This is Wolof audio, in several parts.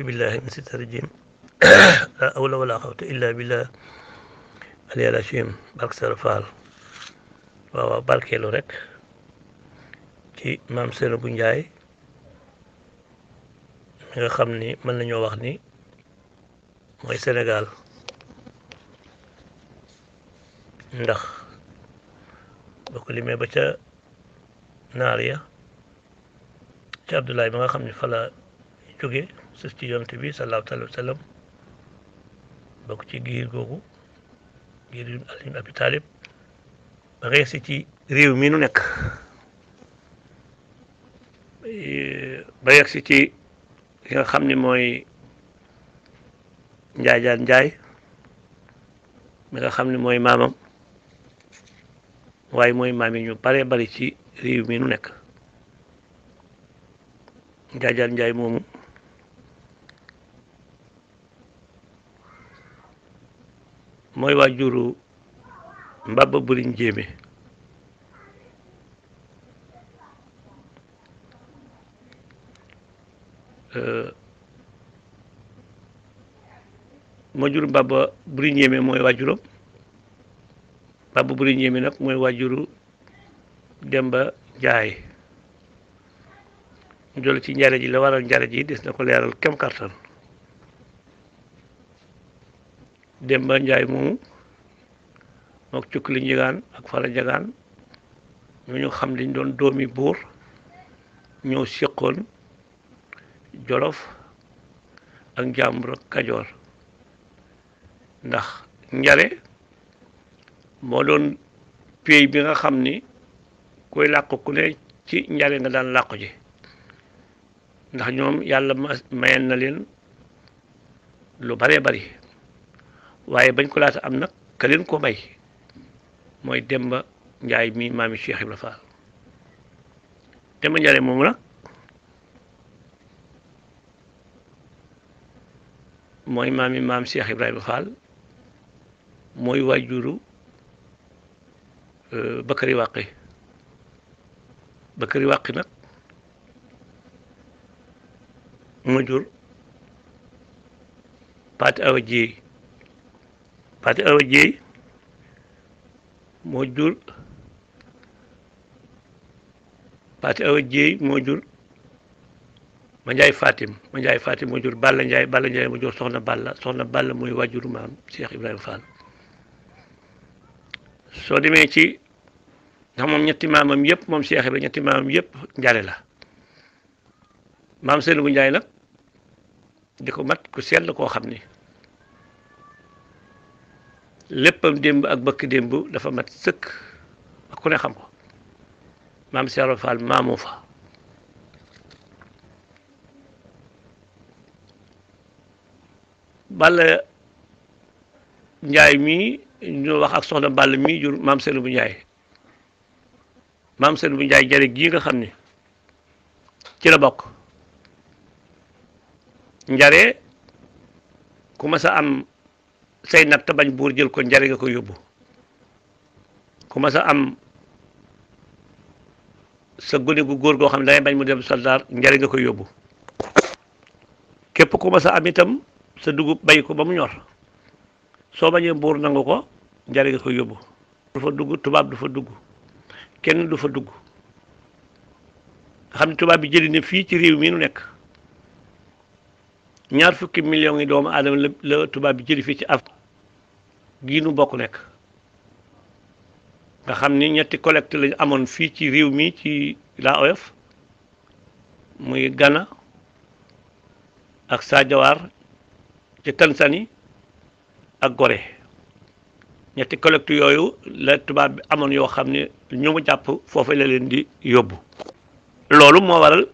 billahi min sita rajim la hawla wala quwwata illa billah aliyal azim barke Sëriñ Faal waaw barkeelu rek ci maam Seynabou Ndiaye mi nga xam ni mën nañoo wax ni mooy Sénégal ndax boo ko limee ba ca naar ya ci Abdoulaye ba nga xam ne fa la jóge sës ci yonent bi sallallahu alayhi wa sallam bokk ci giir googu giir Ali ibn Abi Talib ba nga yegsi ci réew mi nu nekk ba yegsi ci ki nga xam ni mooy Njaajaan Njaay mi nga xam ni mooy maamam waaye mooy maam yi ñu bare bari ci réew mi nu nekk Njaajaan Njaay moomu mooy waajuru Mbaba Buriñ Njéeme moo jur Mbaba Buriñ Njéeme mooy waajuram Mbaba Buriñ Njéeme nag mooy waajuru Demba Njaay ñu jël ci njare ji la waral njare ji des na ko leeral kem kartan Demba Njaay moomu mook Cukkuli Njigaan ak Fara Njagaan ñooñu xam liñ doon doomi buur ñoo séqoon Jolof ak Njàmbur ak Kajoor ndax njare moo doon pays bi nga xam ni koy làqu ku ne ci njare nga daan làqu ji ndax ñoom yàlla mayen na leen lu bare bari waaye bañ ko laata am nag ka leen ko may mooy Demba Njaay mi maami Cheikh Ibra Fall Demba Njaay moomu nag mooy maami maam Cheikh Ibrahima Fall mooy waajuru Bakari Wàqi Bakari Wàqi nag moo jur Paate Awa Jéey Paate Awa Jéey moo jur Paate Awa Jéey moo jur ma Njaay Fatim moo jur Balla Njaay moo jur Soxna Balla mooy waajuru maam Cheikh Ibrahima Fall soo demee ci ndax moom ñetti maamam yëpp moom Cheikh Ibrahima ñetti maamam yëpp njare la maam Seynabou Ndiaye nag di ko mat ku sell koo xam ni léppam démb ak bëkk démb dafa mat sëkk ak ku ne xam ko maam Cheikh Ibrahima Fall maamoo fa Balla Njaay mii ñu wax ak soxna Balla mii jur maam Seynabou Ndiaye maam Seynabou Ndiaye jare gii nga xam ni ci la bokk njare ku ma sa am say nag te bañ buur jël ko njare nga ko yóbbu ku ma sa am sa gone gu góor goo xam ne dangay bañ mu dem soldaar njare nga ko yóbbu képp ku ma sa am itam sa dugub bay ko ba mu ñor soo bañee buur nangu ko njare nga ko yóbbu du fa dugg tubaab du fa dugg kenn du fa dugg nga xam ne tubaab bi jëli ne fii ci réew mi nu nekk ñaar fukki millions yi doomu aadama la tubaab bi jëli fii ci Afrique gii nu bokk nekk nga xam ni ñetti collecte lañu amoon fii ci réew mi ci la oyof muy Ghana ak Sadiawar ci Tanzanie ak Gorée ñetti collecte yooyu la tubaab bi amoon yoo xam ne ñu mu jàpp foofu la leen di yóbbu loolu moo waral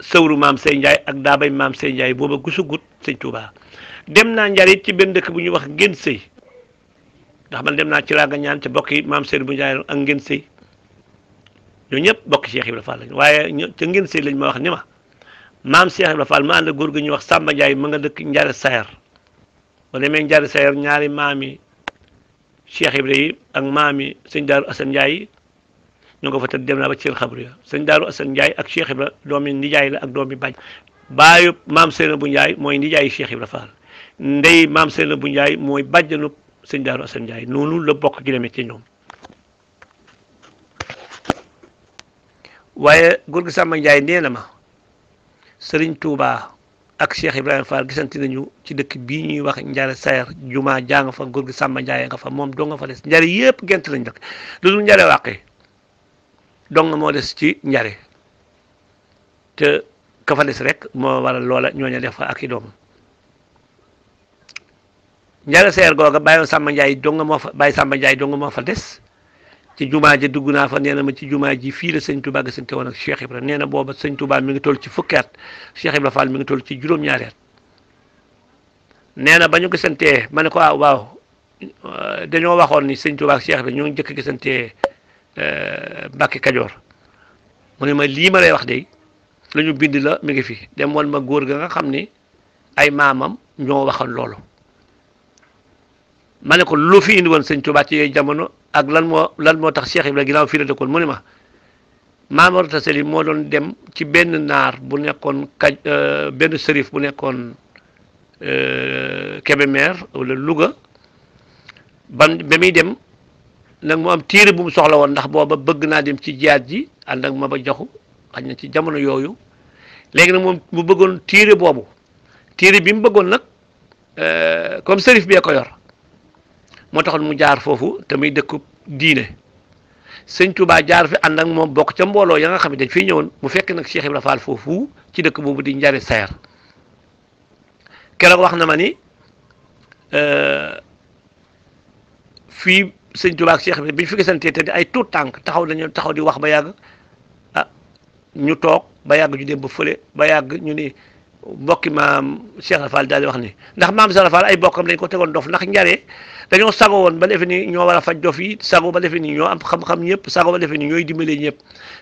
sëwru maam Sey Ndiaye ak daabay maam Sey Ndiaye booba gusugut sëñ Touba dem naa njarit ci benn dëkk bu ñuy wax Ngén Sëy ndax man dem naa ci laa nga ñaan te bokk yi maam Seynabou Ndiaye ak Ngén Sëy ñoo ñëpp bokk Cheikh Ibrahima Fall lañ waaye ca Ngén Sëy lañ ma wax ni ma maam Cheikh Ibrahima Fall ma ànd góor gu ñuy wax Samba Ndiaye ma nga dëkk Njare Sayar ba demee Njare Sayar ñaari maami Cheikh Ibrahima ak maami sëñ Daaru Assane Ndiaye ñu nga fa tëdd dem naa ba ci seen xabru ya sëñ Daaru Assane Ndiaye ak Cheikh Ibrahima doomi nijaay la ak doomi bañ baayu maam Seynabou Ndiaye mooy nijaayu Cheikh Ibra Fall ndey maam Seynabou Ndiaye mooy bàjjanu sëñ Daaru Asan Ndiaye noonu la bokk gi demee ci ñoom. waaye góor gi Samba Ndiaye nee na ma Serigne Touba ak Cheikh Ibrahima Fall gisante nañu ci dëkk bii ñuy wax Njare Sayer jumaa jaa nga fa góor gi Samba Ndiaye nga fa moom dong nga fa des njare yëpp gent lañ dëkk lu dul njare wàqee dong moo des ci njare te ka fa des rek moo waral loola ñooña def fa ak i doom Njare Sayer googa bàyyi Samba Ndiaye dong moo fa bàyyi Samba Ndiaye dong moo fa des ci jumaa ja dugg naa fa nee na ma ci jumaa ji fii la sëñ Touba gisante woon ak Cheikh Ibra nee na booba sëñ Touba mi ngi toll ci fukki at Cheikh Ibra Fall mi ngi toll ci juróom-ñaari at nee na ba ñu gisantee ma ne ko waaw dañoo waxoon ni sëñ Touba ak Cheikh Ibra ñoo ngi jëkk gisantee Mbàkke Kajoor mu ne ma lii ma lay wax de la ñu bind la mi ngi fi dem woon ma góor ga nga xam ni ay maamam ñoo waxoon loolu ma ne ko lu fi indi woon sëñ Touba ci yooyu jamono ak lan moo tax Cheikh Ibra ginnaaw fii la dëkkoon mu ne ma Maam Mor Anta Sali moo doon dem ci benn naar bu nekkoon benn sërif bu nekkoon Kébémer wala Louga ba muy dem nag mu am téere bu mu soxla woon ndax booba bëgg naa dem ci jiyaat ji ànd ak ma ba joxu xañ na ci jamono yooyu léegi nag moom mu bëggoon téere boobu téere bi mu bëggoon nag comme sërif bee ko yor moo taxoon mu jaar foofu te muy dëkku diine sëñ Touba jaar fi ànd ak moom bokk ca mbooloo ya nga xam ne dañ fiy ñëwoon mu fekk nag Cheikh Ibra Fall foofu ci dëkk boobu di Njare Sayer keroog wax na ma ni fii sëñ Touba ak Cheikh Ibra bi ñu fi gisantee te di ay tuut tànk taxaw di wax ba yàgg ñu toog ba yàgg ñu dem ba fële ba yàgg ñu ni mbokki maam Cheikh Ibra Fall daal di wax ni ndax maam Cheikh Ibra Fall ay bokkam dañ ko tegoon dof ndax Njare dañoo sago woon ba defe ni ñoo war a faj dof yi sago ba defe ni ñoo am xam-xam ñëpp sago ba defe ni ñooy dimbalee ñëpp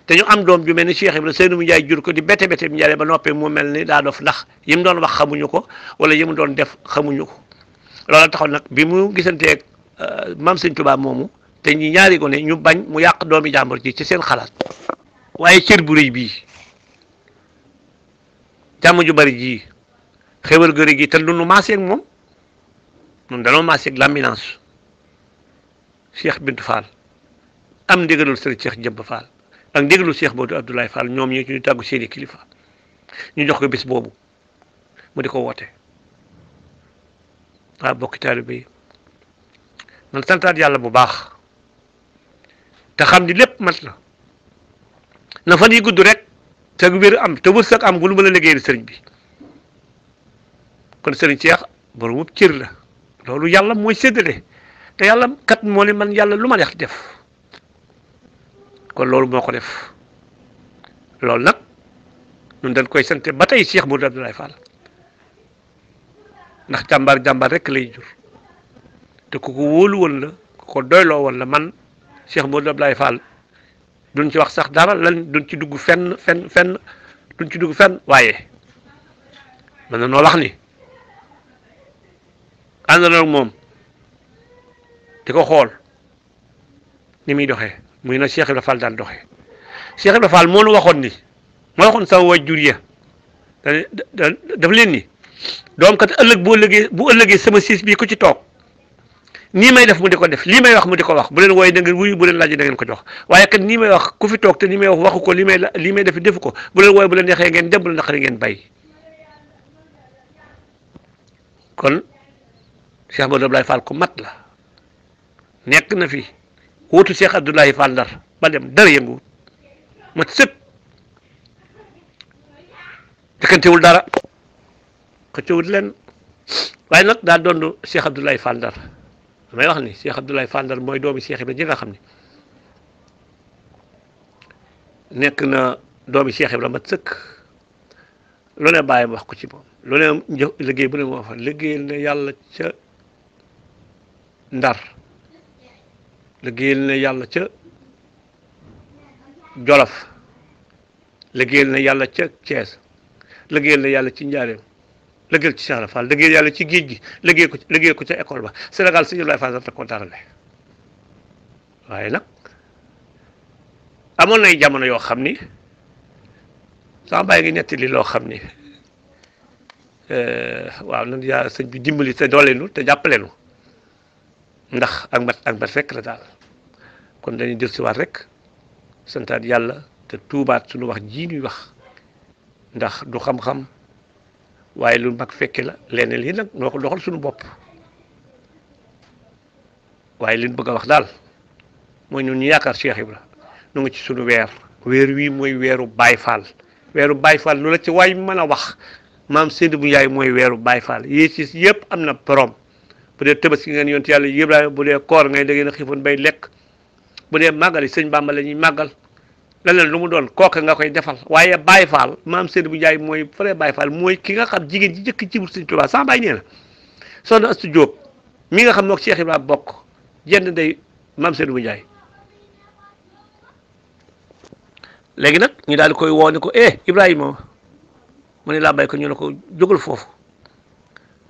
te ñu am doom ju mel ni Cheikh Ibra Seynabou Ndiaye jur ko di bette Njare ba noppee mu mel ni daa dof ndax yi mu doon wax xamuñu ko wala yi mu doon def xamuñu ko loolu taxoon nag bi mu gisanteeg maam Sëñ Touba moomu te ñi ñaari gone ñu bañ mu yàq doomi jàmbur ji ci seen xalaat waaye cër bu rëy bii jàmm ju bari ji xewal gëri gi te lu nu maaseeg moom ñun danoo maaseeg l'ambulance Cheikh Bintou Fall am ndigalul sëriñ Cheikh Jëmb Fall ak ndigalul Cheikh Modou Abdoulaye Fall ñoom ñi ñu tàggu seeni kilifa ñu jox ko bis boobu mu di ko woote waaw bokki taalibe yi man santaat yàlla bu baax te xam ni lépp mat la na fan yi gudd rek te wér am te wërsëg am gu lu mën a liggéeyal sëriñ bi kon sëriñ Cheikh borom cër la loolu yàlla mooy séddale te yàlla kat moo ne man yàlla lu ma neex def kon loolu moo ko def loolu nag ñun dañ koy sante ba tey Cheikh Modou Abdoulaye Fall ndax jàmbaar rek lay jur te ku ko wóolu woon la ku ko doyloo woon la man Cheikh Modou Abdoulaye Fall duñ ci wax sax dara lan duñ ci dugg fenn duñ ci dugg fenn waaye mën na noo wax ni ànd na moom di ko xool ni muy doxee muy na Cheikh Ibra Fall daan doxee Cheikh Ibra Fall moo nu waxoon ni moo waxoon sama waajur ya daf leen ni doom kat ëllëg bu ëllëgee sama siis bii ku ci toog nii may def mu di ko def lii may wax mu di ko wax bu leen wooye da ngeen wuyu bu leen laaj da ngeen ko jox waaye kat nii may wax ku fi toog te nii may wax waxu ko lii may def defu ko bu leen wooye bu leen neexee ngeen dem bu leen naqari ngeen bàyyi kon Cheikh Modou Abdoulaye Fall ku mat la nekk na fi wutu Cheikh Abdoulaye Fall Ndar ba dem dara yëngu mat sëpp dëkkantewul dara xëccewul leen waaye nag daa doon Cheikh Abdoulaye Fall Ndar damay wax ni Cheikh Abdoulaye Fall Ndar mooy doomi Cheikh Ibra ji nga xam ni nekk na doomi Cheikh Ibra mat sëkk lu ne bàyyi wax ko ci moom lu ne liggéey bu ne moo fa liggéeyal na yàlla ca Ndar liggéeyal na yàlla ca Jolof liggéeyal na yàlla ca Thiès liggéeyal na yàlla ci Njaaréem liggéeyal ci Cheikh Ibra Fall liggéeyal yàlla ci géej gi liggéey ko ca école ba Sénégal Sëñ Abdoulaye Fall daf ko darale waaye nag amoon nay jamono yoo xam ni sama bàyyi ngi nettali loo xam ni waaw nan yaa sëñ bi dimbali te dooleenu te jàppaleenu ndax ak mat fekk la daal kon dañuy jël si waat rek santaat yàlla te tuubaat suñu wax ji ñuy wax ndax du xam-xam waaye lu mag fekke la leneen lii nag noo ko doxal suñu bopp waaye liñ bëgg a wax daal mooy ñun ñu yaakaar Cheikh Ibra nu ngi ci suñu weer wii mooy weeru Baay Faal lu la ci waay mën a wax maam Seydou bu Njaay mooy weeru Baay Faal yii ci yëpp am na borom bu dee Tabaski ngeen yonent yàlla Ibrahima bu dee koor ngay da ngeen a xiifoon bay lekk bu dee màggal yi sëñ Bàmba la ñuy màggal leneen lu mu doon kooka nga koy defal waaye Baay Faal maam Seydou bu Njaay mooy vrai Baay Faal mooy ki nga xam jigéen ji jëkk jibul sëñ Tuubaa sama baay nee na soxna Astu Jóob mi nga xam mook Cheikh Ibrahima bokk jenn day maam Seydou bu Njaay léegi nag ñu daal di koy woo ne ko Ibrahima mu ne laa bay ko ñu ne ko jógal foofu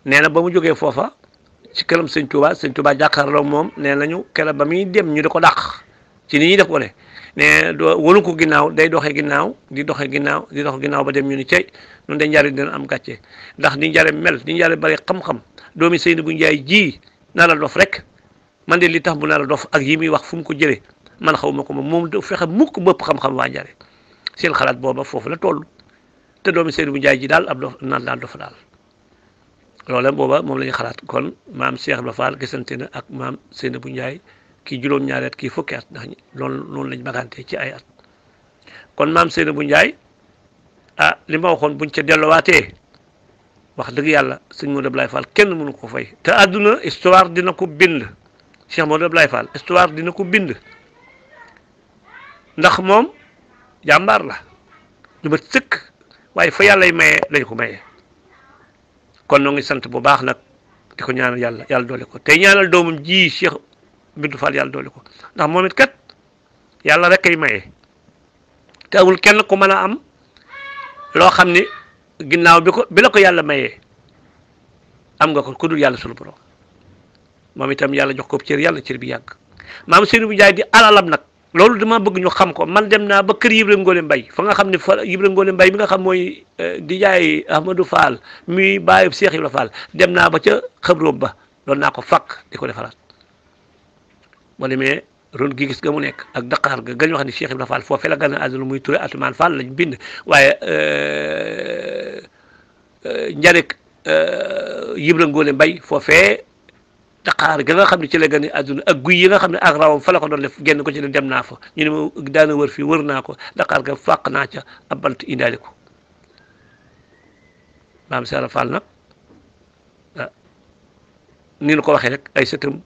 nee na ba mu jógee foofa ci këram sëñ Touba jàkkaarloo moom nee nañu keroog ba muy dem ñu di ko dàq ci ni ñuy def ko ne ne wonu ko ginnaaw day doxee ginnaaw di doxee ginnaaw ba dem ñu ni cey ñun de njariñ dina am gàcce ndax ni njare mel ni njare bari xam-xam doomi Seydou bu Njaay ji naa la dof rek man de li tax bu naa la dof ak yi muy wax fu mu ko jëlee man xaw ma ko moom du fexe mukk bëpp xam-xam waa njare seen xalaat booba foofu la toll te doomi Seydou bu Njaay ji daal ab dof naan daal dofa daal loola booba moom la ñu xalaat kon maam Cheikh Ibra Fall gisante na ak maam Seydou bu Njaay kii juróom-ñaari at kii fukki at ndax loolu lañ magante ci ay at kon maam Seydou bu Njaay li ma waxoon buñ ca delluwaatee wax dëgg yàlla sëñ Modou Ablaye Fall kenn mënu ko fay te àdduna histoire dina ko bind Cheikh Modou Ablaye Fall histoire dina ko bind ndax moom jàmbaar la lu ma sëkk waaye fa yàllay maye lañ ko maye kon noo ngi sant bu baax nag di ko ñaanal yàlla doole ko tey ñaanal doomam ji Cheikh Bintou Fall yàlla doole ko ndax moom it kat yàlla rek ay maye te amul kenn ku mën a am loo xam ni ginnaaw bi la ko yàlla mayee am nga ko ku dul yàlla sunu borom moom itam yàlla jox ko cër yàlla cër bi yàgg maam Seydou bu Njaay di alalam nag loolu dama bëgg ñu xam ko man dem naa ba kër Ibra Ngoone Mbay fa nga xam ne fa Ibra Ngoone Mbay mi nga xam mooy di jaay Ahmadou Fall mi bàyyi Cheikh Ibra Fall dem naa ba ca xabroom ba doon naa ko fakk di ko defaraat boo demee ron gi gis nga mu nekk ak Dakar ga gañ wax ni Cheikh Ibra Fall foofee la gën a àdduna muy Touré Atumaan Fall lañ bind waaye njarek Ibra Ngoone Mbay foofee Dakar ga nga xam ne ci la gën a àdduna ak guy yi nga xam ne ak rawam fa la ko doon def genn ko ci ne dem naa fa ñu ne ma daana wër fii wër naa ko Dakar ga fàq naa ca ab bant indaale ko maam Cheikh Ibra Fall nag ni ñu ko waxee rek ay sëtam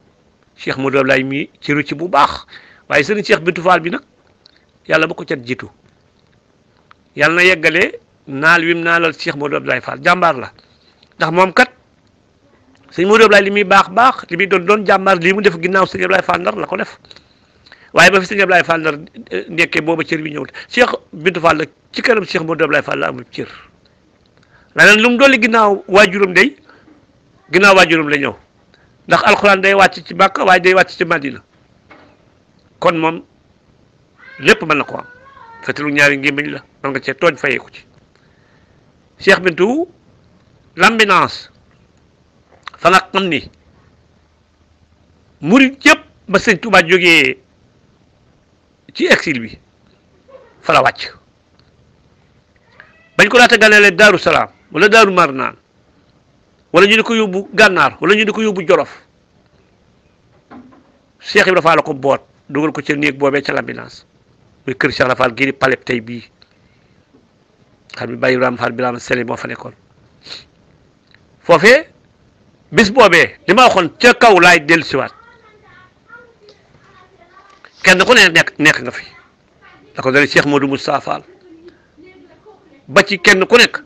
Cheikh Modou Ablaye mii ci rucc bu baax waaye sëriñ Cheikh Bintou Fall bi nag yàlla ba ko cat jiitu yàlla na yeggalee naal wim naalal Cheikh Modou Ablaye Fall jàmbaar la ndax moom kat sëñ Modou Ablaye li muy baax li muy doon jàmbaar lii mu def ginnaaw sëñ Ablaye Fall Ndar la ko def waaye ba fi sëñ Ablaye Fall Ndar ndekkee booba cër bi ñëwut Cheikh Bintou Fall nag ci kanam Cheikh Modou Ablaye Fall la amul cër leneen lu mu dolli ginnaaw waajuram la ñëw ndax alxuraan day wàcc ci Makka waaye day wàcc ci Madina kon moom lépp mën na ko am fetilu ñaari ngémmiñ la man nga cee tooñ fayeeku ci Cheikh Bintou l'ambulance fa nga xam ni murid yëpp ba sëñ Touba jógee ci exil bi fa la wàcc bañ ko laata ganeele Daaru Salaam wala Daaru Marnaan wala ñu di ko yóbbu gànnaar wala ñu di ko yóbbu Jolof Cheikh Ibra Fall la ko boot dugal ko ca néeg boobee ca l'ambulance muy kër Cheikh Ibra Fall gii di palais tey bii xam ni Baye Ibrahima Fall Birame Sele moo fa nekkoon foofee bis boobee li ma waxoon ca kaw laay dellusiwaat kenn ku ne nekk nga fi da ko dale Cheikh Modou Moustapha Fall ba ci kenn ku nekk